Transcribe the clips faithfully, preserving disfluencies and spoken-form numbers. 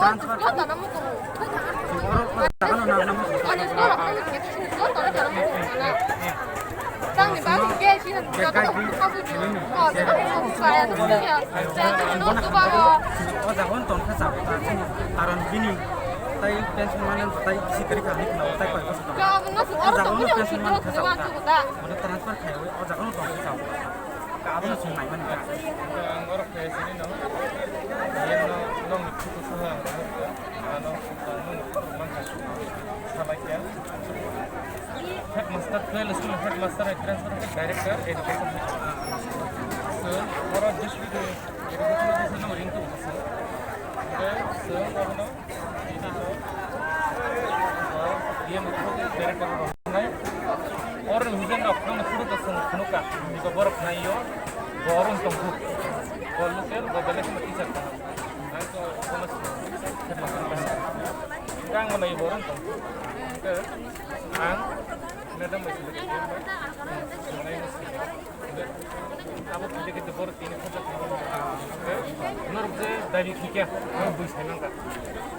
Transfer. Joto no muchungo. Oro, oro, jaga no nang, nang muchungo. Ani joto no muchungo. Joto no muchungo. Tangni bagwi khe chini joto no muchungo. O jaga no tongkha chao. Karon bini tai pension mane tai sikari kami kena tai koi bosong. O jaga no pension mane khe chao. Mane transfer khai o jaga no tongkha chao. Abono chwng nai mani kha. Ang oro khe sini no. Yeno nong ni photo soha ang rohor kha. Ano nong ni photo man kha. Sabai kha. Headmaster, twelve school headmaster, transfer khe director education. So, oro district education officer no ring tu. So, so, oro no Oro ni hwnjak rok nokni photo to chwng phunukha, nini borok nai o, bo oro wng tong kha, bo local, bo belai kheno teacher kaham, nai to bono headmaster kaham, hwnkhe ang bo nai o bo oro wng tong kha, hwnkhe ang madam bai side khe. Abo kete kete borok tini khobjak norok je dabi khikya, ang bui sai nangkha.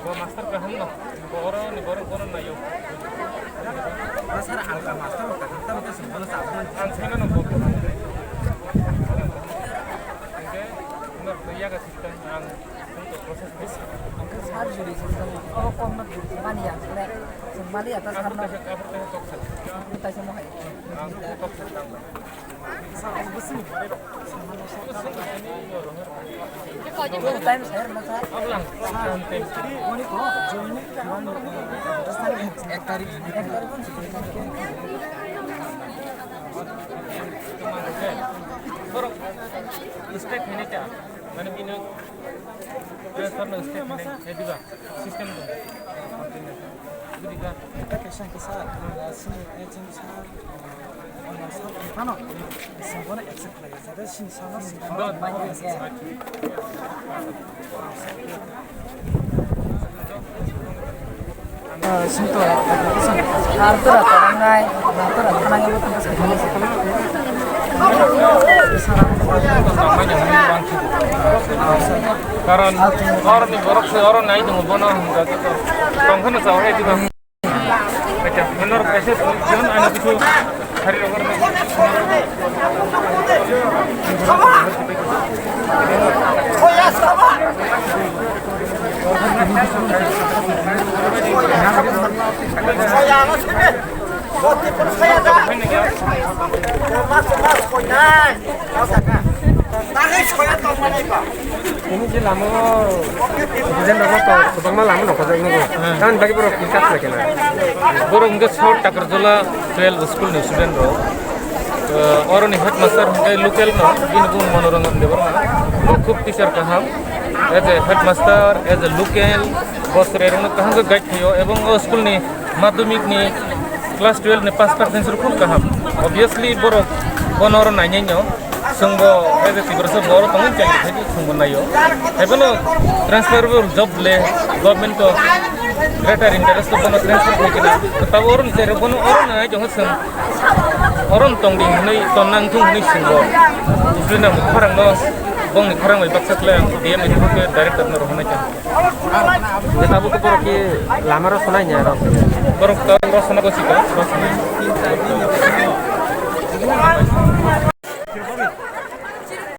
Bo master kaham no, bo oro ni borok bono naio. Sir, alka master kaham tamo khe sing bono sabun. Ang sai mano bo. Hingke norok yaga sikta ang. Surgery se chwng oro kom no mani ya, chwng mali ya ta sar no. Taisa mo hai. Time sir, masa. Ek tarik. Ek tarik. Borok step hini ta. Mane bini transfer no step hini. Ediba system dong. Budiga. Kaisa kisa sini agent sa sa phano sabo accept lai. Jate sini sa. Sar tura tarangnai, tura thanai abo tongkha. Karon oroni borok se oro nai tongo bono hwnka tongkhano chao hai diba. Acha, norok kaisa phone ani kisu hari rogor. Ini je lama o, bujen rok to kwbangma lama no kojak nugo. Tamoni bagwi borok kisa khlai kena. Borok hwnkhe South Takarjala twelve school ni student rok. Eh, oroni headmaster hwnkhe local no, bini bumo Manoranjan Debbarma. Bo khub teacher kaham. As a headmaster, as a local, bo chwrairokno kaham khe guide khaio, ebong o school ni madhyamik ni class twelve ni pass percent rok khub kaham. Obviously, borok bono oro nainai no, chwngbo as a Tiprasa bo oro tongwi chai khe chwngbo naio. Haibono transferable job le government o greater interest o bono transfer khai kena. Tabo oro ni chai rok bono oro nai tongo chwng. Oro tong di hwnwi tonna wngthung hwnwi chwngbo. Bini khorang no, bongni khorang bai baksa khlai ang D M ni through khe director no rohornai kha. Je tabuk borok ki lama rw sanai nya rw. Borok to rw sana ko sika, rw sanai.